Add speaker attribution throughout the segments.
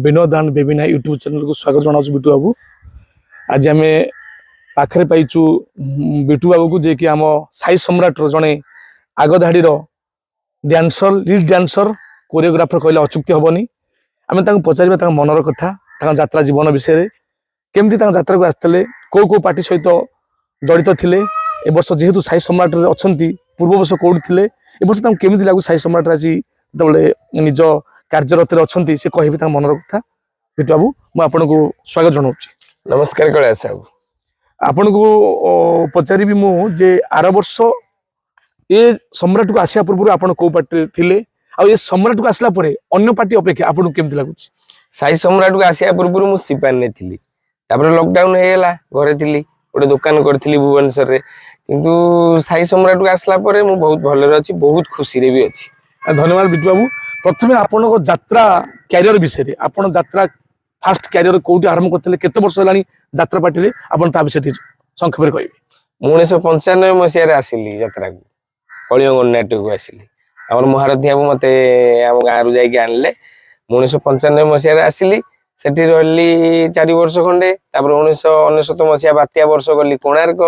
Speaker 1: Binod and Bebina YouTube ଚ୍ୟାନେଲକୁ ସ୍ୱାଗତ ଜଣାଉଛୁ ବିଟୁ ବାବୁ। ଆଜି ଆମେ ପାଖରେ ପାଇଛୁ ବିଟୁ ବାବୁକୁ, ଯିଏକି ଆମ ସାଇ ସମ୍ରାଟର ଜଣେ ଆଗଧାଡ଼ିର ଡ୍ୟାନ୍ସର, ଲିଡ୍ ଡ୍ୟାନ୍ସର, କୋରିଓଗ୍ରାଫର କହିଲେ ଅତ୍ୟୁକ୍ତି ହେବନି। ଆମେ ତାଙ୍କୁ ପଚାରିବା ତାଙ୍କ ମନର କଥା, ତାଙ୍କ ଯାତ୍ରା ଜୀବନ ବିଷୟରେ, କେମିତି ତାଙ୍କ ଯାତ୍ରାକୁ ଆସିଥିଲେ, କେଉଁ କେଉଁ ପାର୍ଟି ସହିତ ଜଡ଼ିତ ଥିଲେ, ଏ ବର୍ଷ ଯେହେତୁ ସାଇ ସମ୍ରାଟରେ ଅଛନ୍ତି, ପୂର୍ବ ବର୍ଷ କେଉଁଠି ଥିଲେ, ଏ ବର୍ଷ ତାଙ୍କୁ କେମିତି ଲାଗୁଛି ସାଇ ସମ୍ରାଟରେ ଆଜି ଯେତେବେଳେ ନିଜ କାର୍ଯ୍ୟରତରେ ଅଛନ୍ତି, ସେ କହିବେ ତାଙ୍କ ମନର କଥା। ବିଟୁ ବାବୁ, ମୁଁ ଆପଣଙ୍କୁ ସ୍ୱାଗତ ଜଣାଉଛି।
Speaker 2: ନମସ୍କାର କୈଳାସ ବାବୁ।
Speaker 1: ଆପଣଙ୍କୁ ପଚାରିବି ମୁଁ ଯେ ଆର ବର୍ଷ ଏ ସମ୍ରାଟକୁ ଆସିବା ପୂର୍ବରୁ ଆପଣ କୋଉ ପାର୍ଟିରେ ଥିଲେ ଆଉ ଏ ସମ୍ରାଟକୁ ଆସିଲା ପରେ ଅନ୍ୟ ପାର୍ଟି ଅପେକ୍ଷା ଆପଣଙ୍କୁ କେମିତି ଲାଗୁଛି?
Speaker 2: ସାଇ ସମ୍ରାଟକୁ ଆସିବା ପୂର୍ବରୁ ମୁଁ ସିପାନରେ ଥିଲି। ତାପରେ ଲକଡାଉନ ହେଇଗଲା, ଘରେ ଥିଲି, ଗୋଟେ ଦୋକାନ କରିଥିଲି ଭୁବନେଶ୍ୱରରେ। କିନ୍ତୁ ସାଇ ସମ୍ରାଟକୁ ଆସିଲା ପରେ ମୁଁ ବହୁତ ଭଲରେ ଅଛି, ବହୁତ ଖୁସିରେ ବି ଅଛି।
Speaker 1: ଧନ୍ୟବାଦ ବିଟୁ ବାବୁ। ପ୍ରଥମେ ଆପଣଙ୍କ ଯାତ୍ରା କ୍ୟାରିୟର ବିଷୟରେ, ଆପଣ ଯାତ୍ରା ଫାଷ୍ଟ କ୍ୟାରିୟର କୋଉଠି ଆରମ୍ଭ କରିଥିଲେ, କେତେ ବର୍ଷ ହେଲାଣି ଯାତ୍ରା ପାର୍ଟିରେ, ଆପଣ ତା ବିଷୟରେ ଟିକେ ସଂକ୍ଷେପରେ କହିବେ।
Speaker 2: ମୁଁ 1995 ମସିହାରେ ଆସିଲି ଯାତ୍ରାକୁ, କଳିଙ୍ଗ ଗଣନାଟ୍ୟକୁ ଆସିଲି। ଆମର ମହାରଥୀ ବାବୁ ମତେ ଆମ ଗାଁରୁ ଯାଇକି ଆଣିଲେ। ମୁଁ 1995 ମସିହାରେ ଆସିଲି, ସେଠି ରହିଲି 4 ବର୍ଷ ଖଣ୍ଡେ। ତାପରେ 1999 ମସିହା ବାତ୍ୟା ବର୍ଷ ଗଲି କୋଣାର୍କ।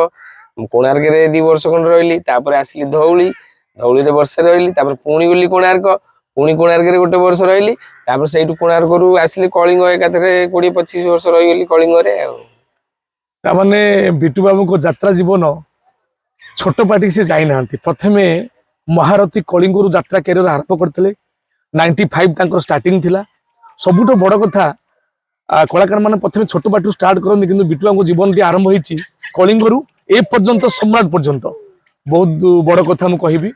Speaker 2: କୋଣାର୍କରେ 2 ବର୍ଷ ଖଣ୍ଡେ ରହିଲି। ତାପରେ ଆସିଲି ଧଉଳି, ଧଉଳିରେ ବର୍ଷେ ରହିଲି। ତାପରେ ପୁଣି ଗଲି କୋଣାର୍କ, ପୁଣି କୋଣାର୍କରେ ଗୋଟେ ବର୍ଷ ରହିଲି। ତାପରେ ସେଇଠୁ କୋଣାର୍କରୁ ଆସିଲି କଳିଙ୍ଗ, ଏକାଥରେ 20-25 ବର୍ଷ ରହିଗଲି କଳିଙ୍ଗରେ ଆଉ।
Speaker 1: ତାମାନେ ବିଟୁ ବାବୁଙ୍କ ଯାତ୍ରା ଜୀବନ ଛୋଟ ପାର୍ଟିକି ସେ ଯାଇନାହାନ୍ତି। ପ୍ରଥମେ ମହାରଥୀ କଳିଙ୍ଗରୁ ଯାତ୍ରା କ୍ୟାରିୟର ଆରମ୍ଭ କରିଥିଲେ। 95 ତାଙ୍କର ଷ୍ଟାର୍ଟିଂ ଥିଲା। ସବୁଠୁ ବଡ଼ କଥା, କଳାକାରମାନେ ପ୍ରଥମେ ଛୋଟ ପାର୍ଟିରୁ ଷ୍ଟାର୍ଟ କରନ୍ତି, କିନ୍ତୁ ବିଟୁ ବାବୁଙ୍କ ଜୀବନଟି ଆରମ୍ଭ ହେଇଛି କଳିଙ୍ଗରୁ ଏ ପର୍ଯ୍ୟନ୍ତ ସମ୍ରାଟ ପର୍ଯ୍ୟନ୍ତ। ବହୁତ ବଡ଼ କଥା ମୁଁ କହିବି।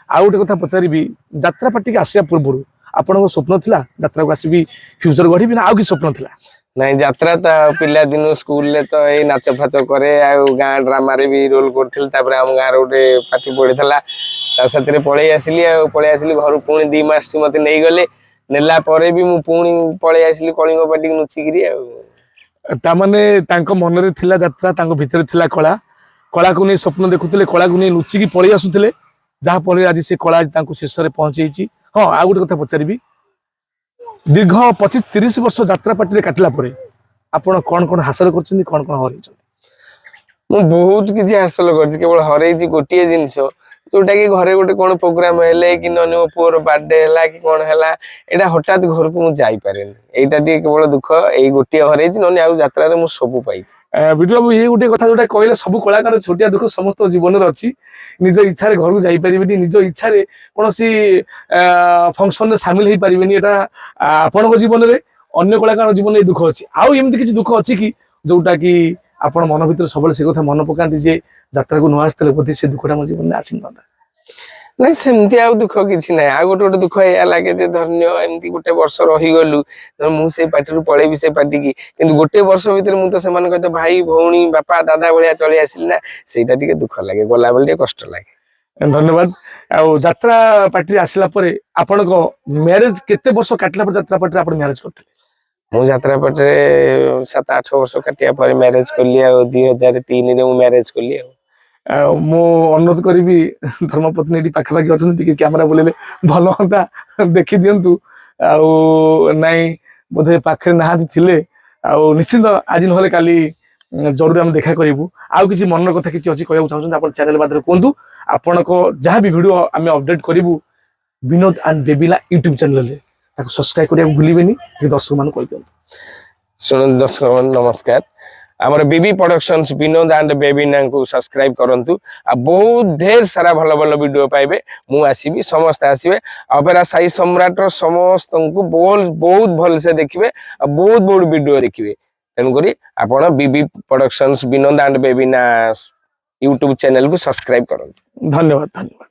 Speaker 1: ଆଉ ଗୋଟେ କଥା ପଚାରିବି, ଯାତ୍ରା ପାର୍ଟିକି ଆସିବା ପୂର୍ବରୁ ଆପଣଙ୍କ ସ୍ୱପ୍ନ ଥିଲା ଯାତ୍ରାକୁ ଆସିବି, ଫ୍ୟୁଚର ଗଢ଼ିବି, ନା ଆଉ କିଛି ସ୍ୱପ୍ନ ଥିଲା?
Speaker 2: ନାଇଁ, ଯାତ୍ରା ତ ପିଲାଦିନୁ ସ୍କୁଲରେ ତ ଏଇ ନାଚ ଫାଚ କରେ ଆଉ ଗାଁ ଡ୍ରାମାରେ ବି ରୋଲ କରୁଥିଲି। ତାପରେ ଆମ ଗାଁରେ ଗୋଟେ ପାର୍ଟି ପଡିଥିଲା, ତା ସାଥିରେ ପଳେଇ ଆସିଲି। ଆଉ ପଳେଇ ଆସିଲି ଘରୁ, ପୁଣି 2 ମାସ ମତେ ନେଇଗଲେ। ନେଲା ପରେ ବି ମୁଁ ପୁଣି ପଳେଇ ଆସିଲି କଳିଙ୍ଗ ପାର୍ଟିକି ଲୁଚିକିରି ଆଉ।
Speaker 1: ତାମାନେ ତାଙ୍କ ମନରେ ଥିଲା ଯାତ୍ରା, ତାଙ୍କ ଭିତରେ ଥିଲା କଳା। କଳାକୁ ନେଇ ସ୍ୱପ୍ନ ଦେଖୁଥିଲେ, କଳାକୁ ନେଇ ଲୁଚିକି ପଳେଇ ଆସୁଥିଲେ, ଯାହା ଫଳରେ ଆଜି ସେ କଳା ଆଜି ତାଙ୍କୁ ଶେଷରେ ପହଞ୍ଚେଇଛି। ହଁ, ଆଉ ଗୋଟେ କଥା ପଚାରିବି, ଦୀର୍ଘ 25-30 ବର୍ଷ ଯାତ୍ରା ପାର୍ଟିରେ କାଟିଲା ପରେ ଆପଣ କଣ କଣ ହାସଲ କରିଛନ୍ତି, କଣ କଣ ହରେଇଛନ୍ତି?
Speaker 2: ମୁଁ ବହୁତ କିଛି ହାସଲ କରିଛି, କେବଳ ହରେଇଛି ଗୋଟିଏ ଜିନିଷ, ଯୋଉଟା କି ଘରେ ଗୋଟେ କଣ ପ୍ରୋଗ୍ରାମ ହେଲେ କି ନହେଲେ ମୋ ପୁଅର ବାର୍ଥଡେ ହେଲା କି କଣ ହେଲା, ଏଇଟା ହଠାତ୍ ଘରକୁ ମୁଁ ଯାଇପାରେନି। ଏଇଟା ଟିକେ କେବଳ ଦୁଃଖ, ଏଇ ଗୋଟିଏ ହରେଇଛି, ନହେଲେ ଆଉ ଯାତ୍ରାରେ ମୁଁ ସବୁ ପାଇଛି।
Speaker 1: ବିଟୁ ବାବୁ, ଇଏ ଗୋଟେ କଥା ଯୋଉଟା କହିଲେ, ସବୁ କଳାକାର ଛୋଟିଆ ଦୁଃଖ ସମସ୍ତ ଜୀବନରେ ଅଛି। ନିଜ ଇଚ୍ଛାରେ ଘରକୁ ଯାଇପାରିବେନି, ନିଜ ଇଚ୍ଛାରେ କୌଣସି ଫଙ୍କସନରେ ସାମିଲ ହେଇପାରିବେନି। ଏଇଟା ଆପଣଙ୍କ ଜୀବନରେ, ଅନ୍ୟ କଳାକାରଙ୍କ ଜୀବନରେ ଏଇ ଦୁଃଖ ଅଛି। ଆଉ ଏମିତି କିଛି ଦୁଃଖ ଅଛି କି, ଯୋଉଟା କି ଆପଣ ମନ ଭିତରେ ସବୁବେଳେ ସେ କଥା ମନେ ପକାନ୍ତି ଯେ ଯାତ୍ରାକୁ ନ ଆସିଥିଲେ ବୋଧେ ସେ ଦୁଃଖଟା ମୋ ଜୀବନରେ ଆସିନଥାନ୍ତା?
Speaker 2: ନାଇଁ, ସେମିତି ଆଉ ଦୁଃଖ କିଛି ନାହିଁ। ଆଉ ଗୋଟେ ଗୋଟେ ଦୁଃଖ ଏଇଆ ଲାଗେ ଯେ ଧନ୍ୟ ଏମିତି ଗୋଟେ ବର୍ଷ ରହିଗଲୁ, ତ ମୁଁ ସେଇ ପାର୍ଟିରୁ ପଳେଇବି ସେ ପାର୍ଟିକି, କିନ୍ତୁ ଗୋଟେ ବର୍ଷ ଭିତରେ ମୁଁ ତ ସେମାନଙ୍କ ସହିତ ଭାଇ ଭଉଣୀ ବାପା ଦାଦା ଭଳିଆ ଚଳି ଆସିଲି ନା, ସେଇଟା ଟିକେ ଦୁଃଖ ଲାଗେ, ଗଲାବେଳେ ଟିକେ କଷ୍ଟ ଲାଗେ।
Speaker 1: ଧନ୍ୟବାଦ। ଆଉ ଯାତ୍ରା ପାର୍ଟିରେ ଆସିଲା ପରେ ଆପଣଙ୍କ ମ୍ୟାରେଜ କେତେ ବର୍ଷ କାଟିଲା ପରେ ଯାତ୍ରା ପାର୍ଟିରେ ଆପଣ ମ୍ୟାରେଜ କରିଥିଲେ?
Speaker 2: ମୁଁ ଯାତ୍ରା ପାର୍ଟିରେ 7-8 ବର୍ଷ କାଟିବା ପରେ ମ୍ୟାରେଜ କଲି ଆଉ 2003ରେ ମୁଁ ମ୍ୟାରେଜ କଲି ଆଉ।
Speaker 1: ଆଉ ମୁଁ ଅନୁରୋଧ କରିବି, ଧର୍ମପତ୍ନୀ ଏଠି ପାଖାପାଖି ଅଛନ୍ତି, ଟିକେ କ୍ୟାମେରା ବୁଲେଇଲେ ଭଲ ହୁଅନ୍ତା, ଦେଖି ଦିଅନ୍ତୁ। ଆଉ ନାଇଁ, ବୋଧେ ପାଖରେ ନାହାନ୍ତି, ଥିଲେ ଆଉ ନିଶ୍ଚିନ୍ତ ଆଜି ନହେଲେ କାଲି ଜରୁରୀ ଆମେ ଦେଖା କରିବୁ। ଆଉ କିଛି ମନର କଥା କିଛି ଅଛି କହିବାକୁ ଚାହୁଁଛନ୍ତି, ଆପଣ ଚ୍ୟାନେଲ ମାଧ୍ୟମରେ କୁହନ୍ତୁ। ଆପଣଙ୍କ ଯାହା ବି ଭିଡ଼ିଓ ଆମେ ଅପଡେଟ୍ କରିବୁ ବିନୋଦ ଆଣ୍ଡ ବେବିନା ୟୁଟ୍ୟୁବ ଚ୍ୟାନେଲରେ, ତାକୁ ସବସ୍କ୍ରାଇବ କରିବାକୁ ଭୁଲିବେନି। ଟିକେ ଦର୍ଶକମାନଙ୍କୁ କହିଦିଅନ୍ତୁ।
Speaker 2: ଶୁଣନ୍ତୁ ଦର୍ଶକ ମାନେ, ନମସ୍କାର। ଆମର ବିବି ପ୍ରଡକ୍ସନ୍ସ ବିନୋଦ ଆଣ୍ଡ ବେବିନାଙ୍କୁ ସବସ୍କ୍ରାଇବ କରନ୍ତୁ ଆଉ ବହୁତ ଢେର ସାରା ଭଲ ଭଲ ଭିଡିଓ ପାଇବେ। ମୁଁ ଆସିବି, ସମସ୍ତେ ଆସିବେ। ଅପେରା ସାଇ ସମ୍ରାଟର ସମସ୍ତଙ୍କୁ ବହୁତ ବହୁତ ଭଲସେ ଦେଖିବେ ଆଉ ବହୁତ ବହୁତ ଭିଡିଓ ଦେଖିବେ। ତେଣୁକରି ଆପଣ BB productions Binod and Bebina YouTube ଚ୍ୟାନେଲକୁ ସବସ୍କ୍ରାଇବ କରନ୍ତୁ।
Speaker 1: ଧନ୍ୟବାଦ, ଧନ୍ୟବାଦ।